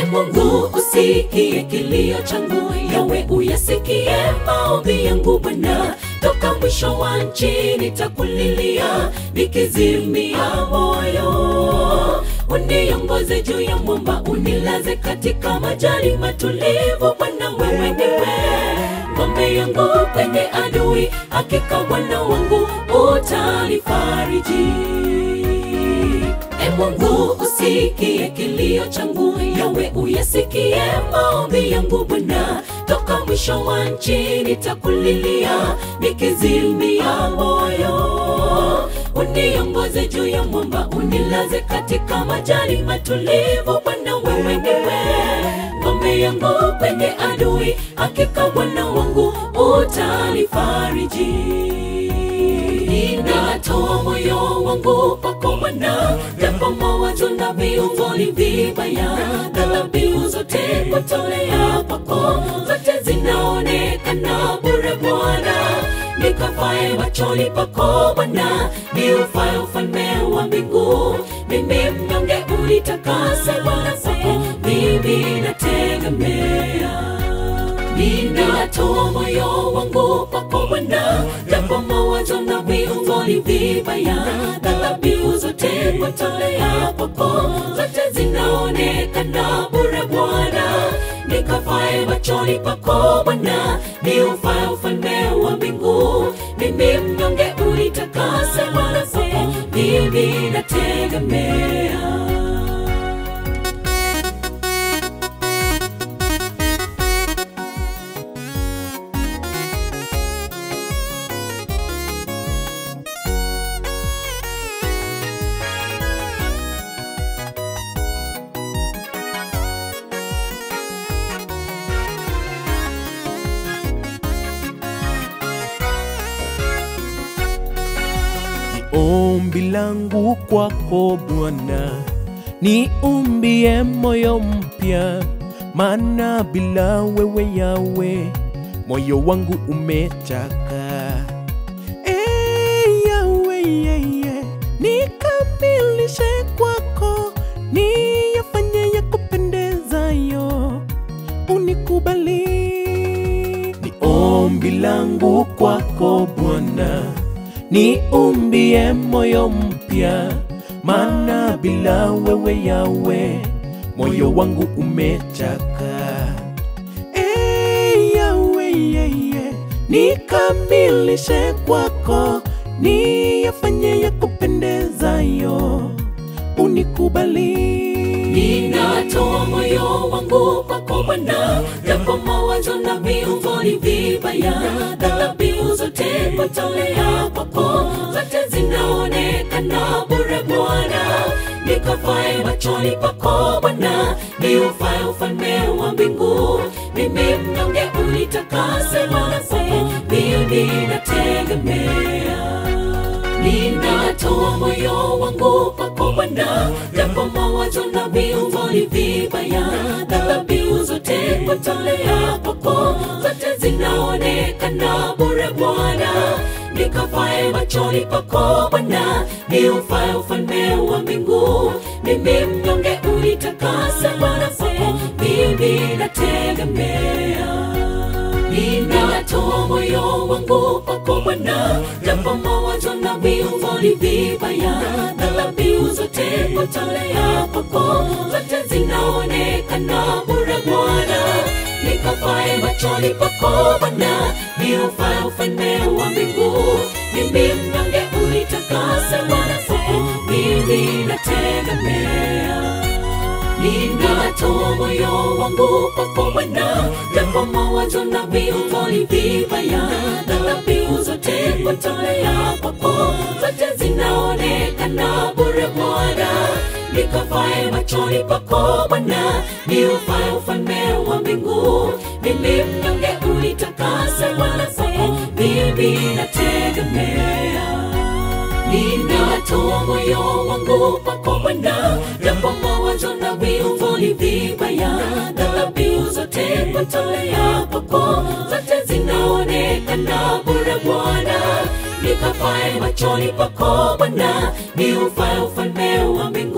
E Mungu usikie kilio changu, Yawe uyasikie maombi yangu Bwana. Toka mwisho wa nchi nitakulilia, nikizimia moyo. Uniongoze juu ya mwamba, unilaze katika majani matulivu. Bwana wewe ndiwe ngome yangu kwenye adui, hakika Bwana wangu utanifariji. E Mungu usikie kilio changu, Yawe uyasikie maombi yangu Bwana. Toka mwisho wa nchi nitakulilia, nikizimia moyo. Uniongoze juu ya mwamba, unilaze katika majani matulivu. Bwana wewe ndiwe ngome yangu kwenye adui, hakika Bwana wangu utanifariji. Ninatoa moyo wangu kwako Bwana, japo mawazo na viungo ni vibaya. Dhabihu zote kutolea kwako, zote zinaonekana bure Bwana. Nikafae machoni pako Bwana, niufae ufalme wa mbingu. Mimi mnyonge unitakase Bwana, kwako mimi nategemea. Ninatoa moyo wangu kwako Bwana, japo mawazo na viungo ni vibaya. Dhabihu zote kutolea kwako, zote zinaonekana bure Bwana. Nikafae machoni pako Bwana, niufae ufalme wa mbingu. Mimi mnyonge unitakase Bwana, kwako mimi nategemea. Ombi langu kwako Bwana, niumbie moyo mpya, maana bila wewe Yawe moyo wangu umechaka. Yawe yeye, nikamilishe kwako, niyafanye yakupendezayo, unikubali. Ni ombi langu kwako Bwana, niumbie moyo mpya, maana bila wewe Yawe moyo wangu umechaka. Yawe yeye, nikamilishe kwako, niyafanye yakupendezayo, unikubali. Ninatoa moyo wangu kwako Bwana, japo mawazo na viungo ni vibaya. Dhabihu zote kutolea kwako, zote zinaonekana bure Bwana. Nikafae machoni pako Bwana, niufae ufalme wa mbingu. Mimi mnyonge unitakase Bwana, kwako mimi nategemea. Ninatoa moyo wangu kwako Bwana, japo mawazo na viungo ni vibaya. Dhabihu zote kutolea kwako, zote zinaonekana bure Bwana. Nikafae machoni pako Bwana, niufae ufalme wa mbingu. Mimi mnyonge unitakase Bwana, kwako mimi nategemea. Ninatoa moyo wangu kwako Bwana, japo mawazo na viungo ni vibaya. Dhabihu zote kutolea kwako, zote zinaonekana bure Bwana. Nikafae machoni pako Bwana, niufae ufalme wa mbingu. Mimi mnyonge unitakase Bwana, kwako mimi nategemea. Ninatoa moyo wangu kwako Bwana, japo mawazo na viungo ni vibaya. Dhabihu zote kutolea kwako, zote zinaonekana bure Bwana. Nikafae machoni pako Bwana, niufae ufalme wa mbingu. Mimi mnyonge unitakase Bwana, kwako mimi nategemea. Ninatoa moyo wangu kwako Bwana, japo mawazo na viungo ni vibaya. Dhabihu zote kutolea kwako, zote zinaonekana bure Bwana. Nikafae machoni pako Bwana, niufae ufalme wa mbingu.